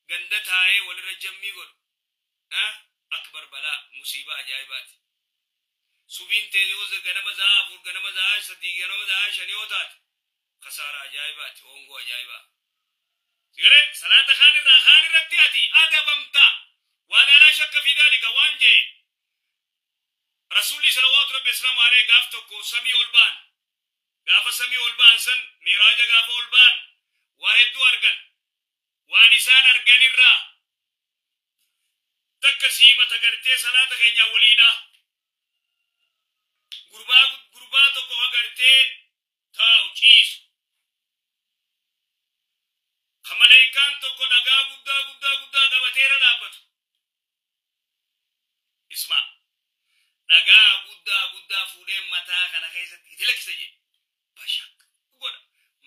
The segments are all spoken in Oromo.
Ganda taa'ee walirra jammii godhu. Akbar balaa musiibaa ajaa'ibaati. Subiin tee yoo ganama za'a 4 ganama za'a 3 ganama za'a 5 yoo taate kasaara ajaa'ibaati hongoo ajaa'ibaa. Sigale salaata kaan irraa kaan irratti ati adabamta. Waan alaa shakka fi daalika waan jee. Rasuulli salawaatu rabbi islaamu alayhi gaaf tokko samii ol ba'an. Gaafa samii ol ba'an san miiraaja gaafa ol ba'an waa hedduu argan. Waan isaan arganirraa takka siimata gartee salaata keenyaa waliidha. Gurbaa tokko agartee taa'u ciisu. Ka maleekaan tokko dhagaa guddaa guddaa guddaa qabateera dhaabbatu. Ismaa dhagaa guddaa guddaa fuudhee mataa kana keessatti itti lakkisa jee. Bashak godha.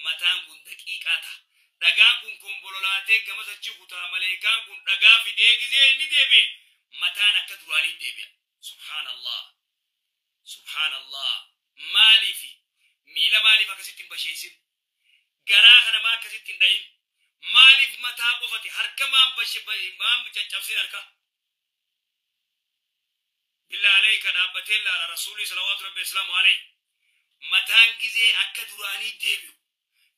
Mataan kun daqiiqaa ta'a. Dhagaan kun konbololaatee gamas achi kutaa maleekaan kun dhagaa fidee gizee inni deebi'e mataan akka duraanii deebi'a. Subhaanallah. Subhaanallah. Maaliif miila maaliif akkasitti hin basheessin? Garaa kana maa akkasitti hin dhahin? Maaliif mataa qofate harka maan maan caccabsin harka? Billaa alayka dhaabbatee laala rasuulli salawaatu rabbi islaamu alayhi. Mataan gizee akka duraanii deebi'u.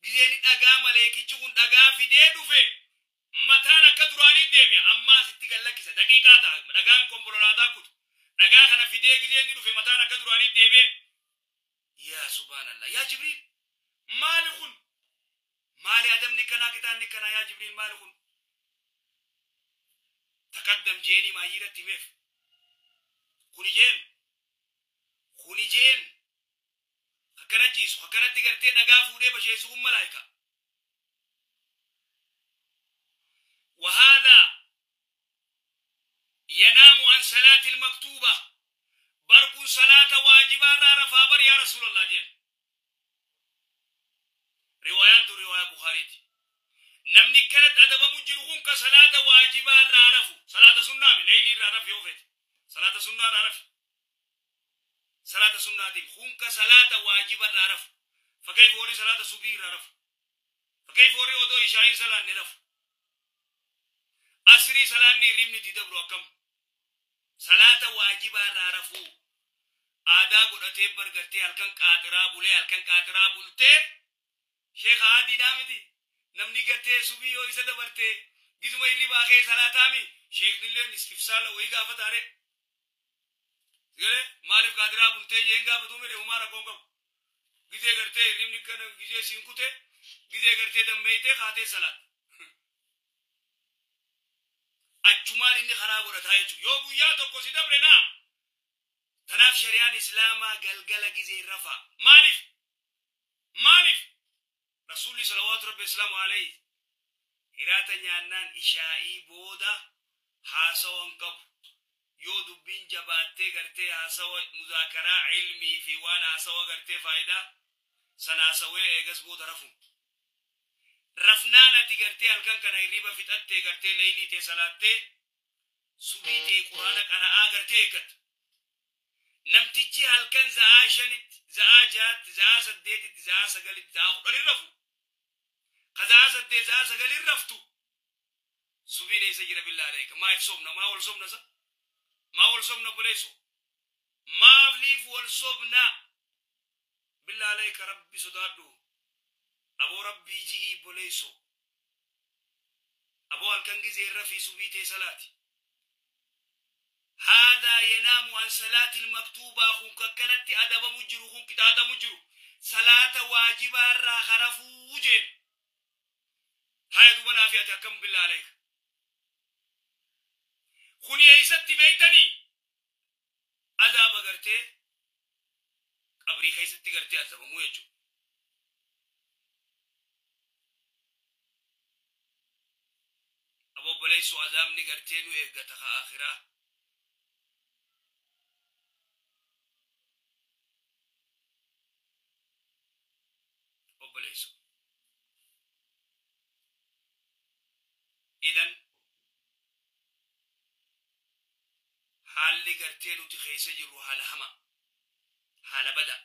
Gizeen dhagaa maleekichi kun dhagaa fidee dhufe mataan akka duraanii deebi'a. Ammaas itti gallakkisa daqiiqaa ta'a dhagaan konkolaataa kutu. Dhagaa kana fidee gizeen ni dhufe mataan akka duraanii deebi'e. Yaa subhaanallah yaa Jibriil maali kun? Maali adamni kanaa kitaabni kanaa yaa Jibriil maali kun? Taqaddam jeeni maayyiiratti himeef. Kuni jeen kuni jeen akkana ciisu akkanatti gartee dhagaa fuudhee basheessu kun malaayika. وهذا ينام عن صلاة المكتوبة بركو صلاة واجبة رفع بر يا رسول الله جين. روايان تو رواية بخاري. نمني كانت أدب مجرهم كصلاة واجبة رارفو صلاة سنة ليلي رارف يوفت صلاة سنة رارف صلاة سنة خونك صلاة واجبة رارف فكيف وري صلاة صبي رارف فكيف وري أدو إشاء صلاة نرف أسري صلاة نريم نتدبر أكم صلاة واجبة رارفو آدا قدرتي برغرتي هلكن قاطرة بولي هلكن قاطرة بولتي شيخ عادي دامتي نمني قرتي صبي يو إسا دبرتي جزم إري باقي صلاة مي شيخ نلين استفسال وهي قافت آري maaliif qaatiraa bultee jeen gaafatu mire humaa rakkoon qabu. Gizee gartee hirribni kana gizee siin kute gizee gartee dammeeytee kaatee salaat. Achumaan inni karaa godhataa jechuudha. Yoo guyyaa tokko si dabre naam. Tanaaf shari'aan islaamaa galgala gizee rafa. Maaliif? Maaliif? Rasuulli salawaatu rabbi islaamu alayhi hiraata nyaannaan ishaa'ii booda haasawan qabu. Yoo dubbiin jabaattee gartee haasawa muzaakaraa ilmii fi waan haasawa gartee faayidaa sana haasawee eegas booda rafu. Rafnaan ati gartee halkan kana hirriba fixattee gartee leeylii tee salaattee subii tee quraana qara'aa gartee eeggatta. Namtichi halkan za'aa 5tti, za'aa 6tti, za'aa 8tti, za'aa 9tti, za'aa 10 rafu. Ka za'aa 8, za'aa 9 raftu. Subiin eessa jira billaa aleeka? Maaf sobna? Maa wal sobna sa? ما والصبنا بليسو ما فليف والصبنا بالله عليك ربي صدادو أبو ربي جئي بليسو أبو الكنجزي الرفي سبيتي صلاتي هذا ينام عن صلاة المكتوبة خنك كانت أدب مجرو خنك تادب مجرو صلاة واجبة راخرفو وجين هاي دوبنا فيها كم بالله عليك خوني ايستي بيتني عذاب غرتي قبري خيستي غرتي عذاب مو يجو ابو بليسو عذاب ني غرتي نو ايغتا اخره ابو بليسو اذن haalli gartee nuti keessa jirru haala hama haala bada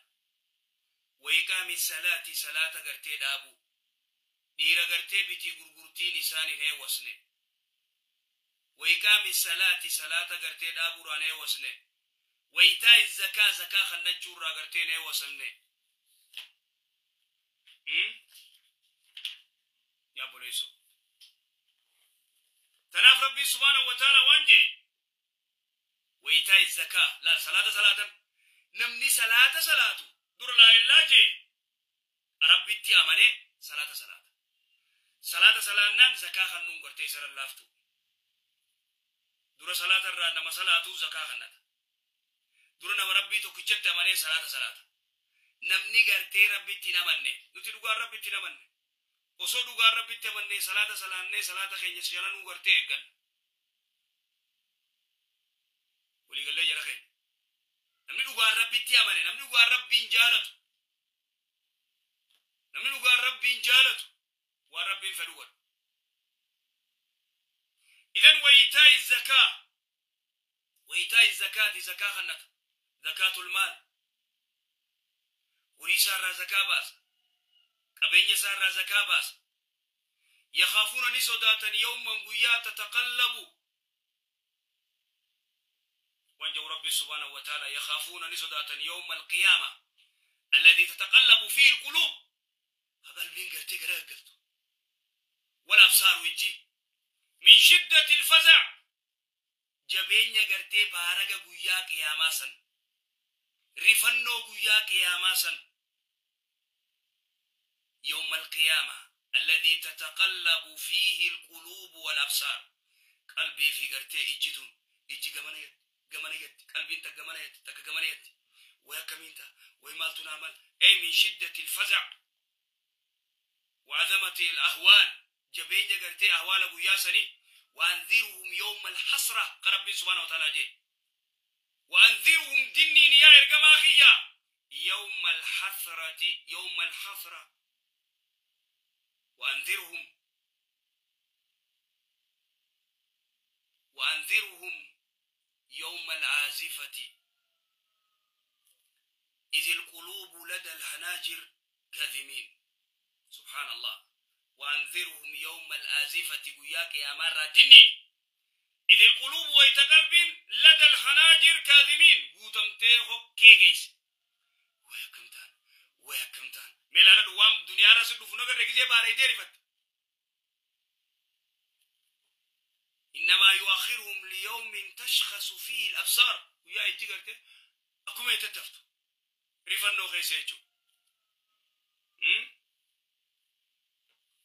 waiqaami salaati salaata gartee dhaabu dhiira gartee bitii gurgurtiin isaan hin heewwasne وإقام الصلاة صلاة قرتي دابوران وسنه وإيتاء الزكاة زكاة خنجورا قرتي وسنه يا بوليسو تناف ربي سبحانه وتعالى وانجي وإيتاء الزكاة لا صلاة صلاة نمني صلاة صلاة دور لا إلا جي ربي تي أماني صلاة صلاة صلاة صلاة نان زكاة خنون قرتي سر اللافتو دور صلاة الرا نما صلاة زكاة خنات دور نما ربي تو كيشت أماني صلاة صلاة نمني قرتي ربي تي نمني نتي دوغار ربي تي نمني osoo dhugaan rabbitti amannee salaata salaannee salaata keenya shananuu gartee eegganna. Waliigallee jara keenya. Namni dhugaan rabbitti amane, namni dhugaan rabbiin jaalatu. Namni dhugaan rabbiin jaalatu waan rabbiin fedhu godha. Idan wayitaa'i zakaa. Wayitaa'i zakaati zakaa kannata. Zakaatul maal. Horii isaarraa zakaa baasa. قبين سار زكاة باس يخافون نسوداتا يوما قيا تتقلب وانجو ربي سبحانه وتعالى يخافون نسوداتا يوم القيامة الذي تتقلب فيه القلوب هذا البين قلت قلت والأبصار ويجي من شدة الفزع جبين قرتي بارق قيا قياما رفنو قيا قياما يوم القيامة الذي تتقلب فيه القلوب والأبصار قلبي في قرتي إجتون إجي قمنا يد قلبي انت قمنا يد تك قمنا يد ويا كمينتا ويمالتو نعمل أي من شدة الفزع وعظمة الأهوال جبين قرتي أهوال أبو ياسني وأنذرهم يوم الحسرة ربي سبحانه وتعالى جي وأنذرهم دني يا إرقماخية يوم الحسرة يوم الحسرة وأنذرهم يوم العازفة إذ القلوب لدى الحناجر كاظمين سبحان الله وأنذرهم يوم الآزفة قياك يا مرة دني إذ القلوب ويتقلب لدى الحناجر كاظمين قوتمتيه كيجيس ويا كمتان ويا كمتان ميلا دوام دنيا راس دفنا رجزي باري ديرفت إنما يؤخرهم ليوم تشخص فيه الأبصار ويا يجي أكم يتتفتو رفنو خيسيتو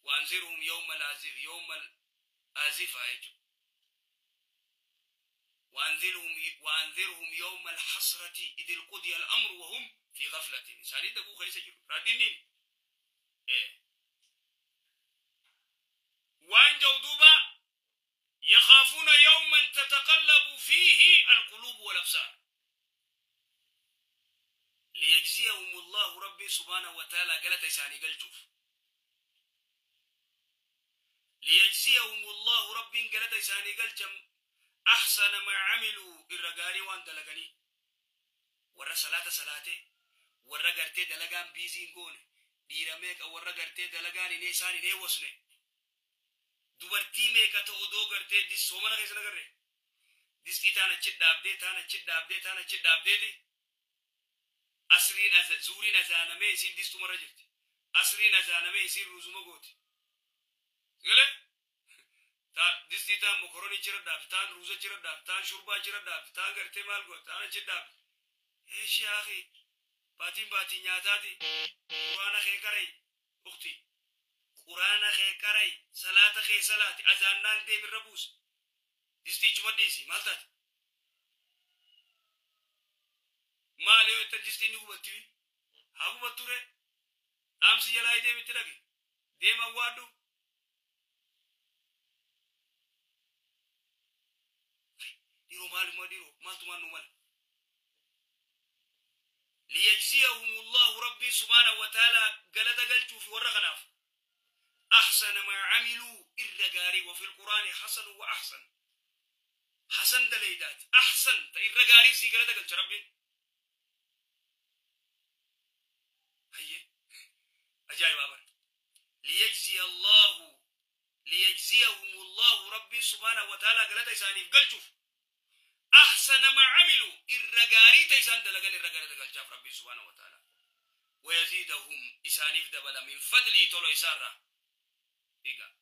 وأنذرهم يوم العازف يوم الآزفة يجو وأنذرهم يوم الحسرة إذ قضي الأمر وهم في غفلة إنساني دقو خيسيتو رادينين إيه وأن جودوبا يخافون يوما تتقلب فيه القلوب والأبصار ليجزيهم الله ربي سبحانه وتعالى قالت إساني قلتوف ليجزيهم الله ربي قالت إساني قلتم أحسن ما عملوا الرقاري وان دلقني ورا صلاة صلاته ورا قرتي دلقان بيزين قوني ديرميك أو ورا قرتي دلقاني نيساني نيوسني dubartii meeqa ta'u odoo gartee dis soomana keessa nagarre distii taana achi dhaabdee taana achi dhaabdee taana achi dhaabdeeti asriin zuuriin azaanamee isiin distumarra jirti asriin azaanamee isiin ruuzuma gooti galee distii taan mokoronii jira dhaabdi taan ruuza jira dhaabdi taan shurbaa jira dhaabdi taan gartee maal gooti taan achi dhaabdi eeshi haaqi baatiin baatiin nyaataati quraana kee qarai ukti قرانا خي قري صلاة خي صلاة أذانان دي من ربوس ديستي چما ديسي مالتات ماليو اتا ديستي نيو بطوي هاقو بطوره أمسي جلاي دي مترقي دي موادو ديرو مالو ما ديرو مالتو مانو مال ليجزيهم الله ربي سبحانه وتعالى قلت قلتو في ورغناف أحسن ما عملوا الرجاري وفي القرآن حسن وأحسن حسن دليدات أحسن الرجاري سيقلة قلت ربي هيا أجاي بابر ليجزي الله ليجزيهم الله ربي سبحانه وتعالى قالت إسانيف قلتوف أحسن ما عملوا الرقاري تيسان دلقان الرقاري دقال ربي سبحانه وتعالى ويزيدهم إسانيف دبلا من فضله تولو إسارة إيقا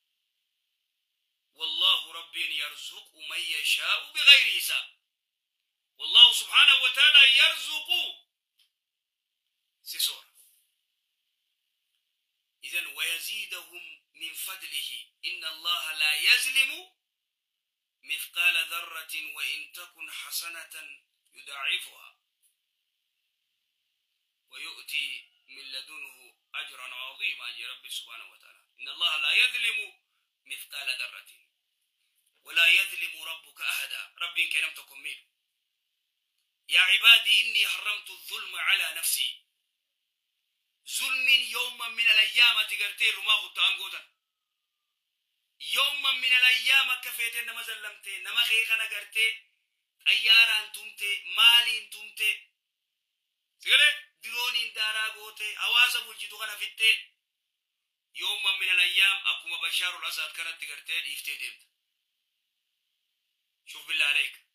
والله ربي يرزق من يشاء بغير حساب والله سبحانه وتعالى يرزق سيسور إذن ويزيدهم من فضله إن الله لا يظلم مثقال ذرة وإن تكن حسنة يضاعفها ويؤتي من لدنه أجرا عظيما يا رب سبحانه وتعالى إن الله لا يظلم مثقال ذرة ولا يظلم ربك أحدا ربي إن كلمتكم تكن يا عبادي إني حرمت الظلم على نفسي ظلم يوما من الأيام تقرتي رماغ التأنقوتا يوما من الأيام كفيت نما زلمتي نما خيخنا قرتي أياران تمتي مالين تمتي سيقولي درونين دارا قوتي حواسة بلجتو غنا فتي يوما من الأيام أكما بشار الأسد كانت تقرتي إفتي ديمت شوف بالله عليك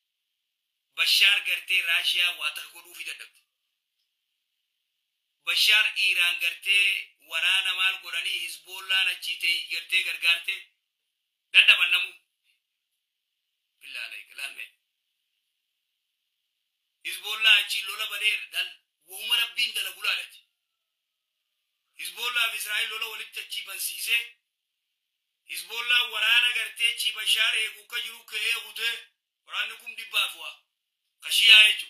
بشار قرتي راشيا واتخ في ددبت بشار إيران قرتي ورانا مال قراني حزب الله نچيتي قرتي غرغرتي ددب النمو بالله عليك لالمي حزب الله چي لولا بنير دل وهم ربين دل غلالت حزب الله في إسرائيل لولا ولت چي بنسيسه حزب الله ورانا قرتي چي بشار ايغو كجرو كه غوته ورانا دبافوا خشيا ايچو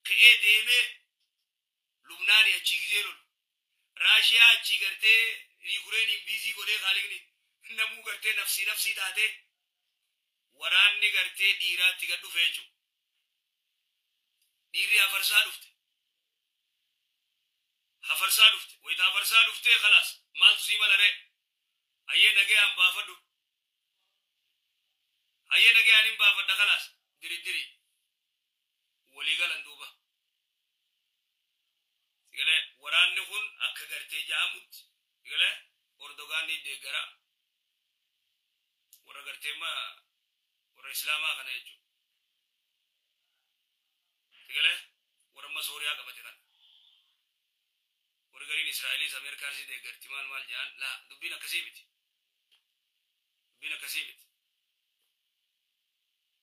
كه ديمه لبناني اچھی گزیلول راشیا اچھی کرتے یوکرین بیزی گولے خالقنی نمو کرتے نفسی نفسی تاتے وراننی کرتے دیرا تگڈو فیچو دیری افرسا دفتے حفرسا دفتے وہی تا افرسا دفتے خلاص مال سیما لرے آئیے نگے ہم بافڈو آئیے نگے آنیم بافڈا خلاص دری دری ولی گلن دوبا waraanni kun akka gartee ja'amutti galee Erdogaanii deeggara warra gartee ma warra Islaamaa kana jechuudha. Galee warra amma Sooriyaa qabate kana. Warri gariin Israa'eliis Ameerikaanis deeggarti maal maal ja'an laa dubbiin akkasii miti. Dubbiin akkasii miti.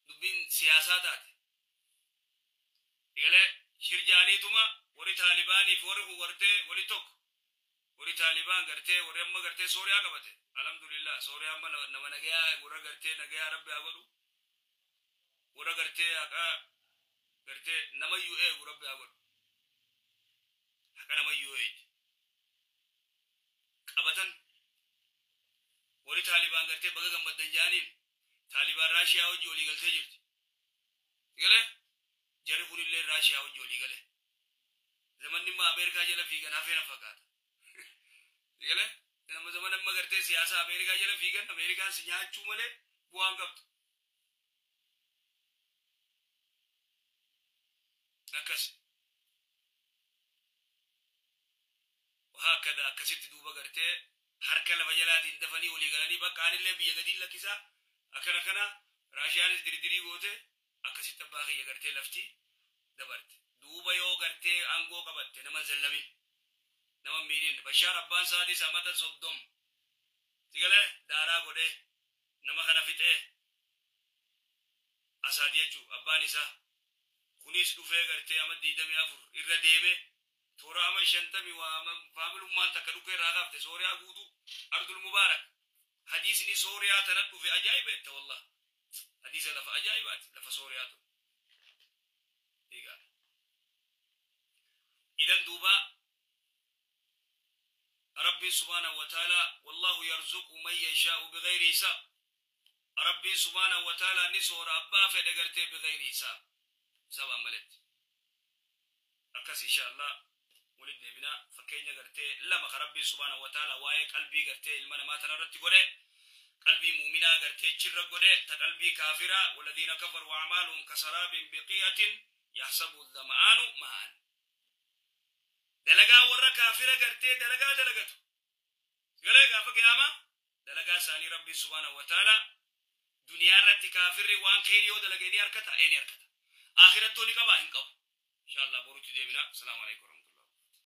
Dubbiin siyaasaa taate. Galee shirjaaniituma warri Taalibaanii fi warri kun gartee wali tokko warri Taalibaan gartee warri amma gartee Sooriyaa qabate alhamdulillah Sooriyaa amma nama nagayaa warra gartee nagayaa rabbi haa godhu warra gartee haqaa gartee namayyuu eegu rabbi haa godhu haqa namayyuu eegi qabatan warri Taalibaan gartee baga gammaddan jaaniin Taalibaan Raashiyaa hojii walii galtee jirti galee jarri kunillee Raashiyaa hojii walii galee زمن ما أمريكا جل فيغن هفينا فقط يقوله لما زمن ما قرأت سياسة أمريكا جل فيغن أمريكا سنيات شو مله بوان قبض نكس وهكذا كسرت دوبا قرأت حركة لفجلات اندفني ولي قالني بقى اللي بيجدي لكيسا أكنا كنا راشيانس دري دري قوته أكسرت باقي قرأت لفتي دبرت دوبا yoo gartee aangoo qabatte nama zallamin nama miidhin Bashaar abbaan isaatis amata 30 sigalee daaraa godhee nama kana fixee Asaad jechuu abbaan isaa kunis dhufee gartee ama 24 irra deeme toora ama 50 waa faamilummaan takka dhukee irraa kaafte Sooriyaa guutuu Ardul Mubaarak hadiisni Sooriyaa tana dhufe ajaa'iba jetta wallah hadiisa lafa ajaa'ibaati lafa Sooriyaa tu egaa إذن دوبا ربي سبحانه وتعالى والله يرزق من يشاء بغير حساب ربي سبحانه وتعالى نسور أبا فدقرتي بغير حساب حساب عملت أكس إن شاء الله ولد بنا فكين قرتي لما ربي سبحانه وتعالى واي قلبي قرتي المنا ما تنرتي قولي قلبي مؤمنة قرتي شر قولي تقلبي كافرة والذين كفروا أعمالهم كسراب بقيعة يحسب الظمآن ماء دلقا ورا كافرة قرتي دلقا دلقته قال gaafa qiyaamaa Dalagaa isaanii Rabbiin subhaanahu wa ta'ala duniyaa irratti kaafirri waan kheyrii yoo dalage ni harkata, ee ni harkata. Akhirattoo ni qabaa? Hin qabu. Inshallah borutti deebina. Asalaamu alaikum.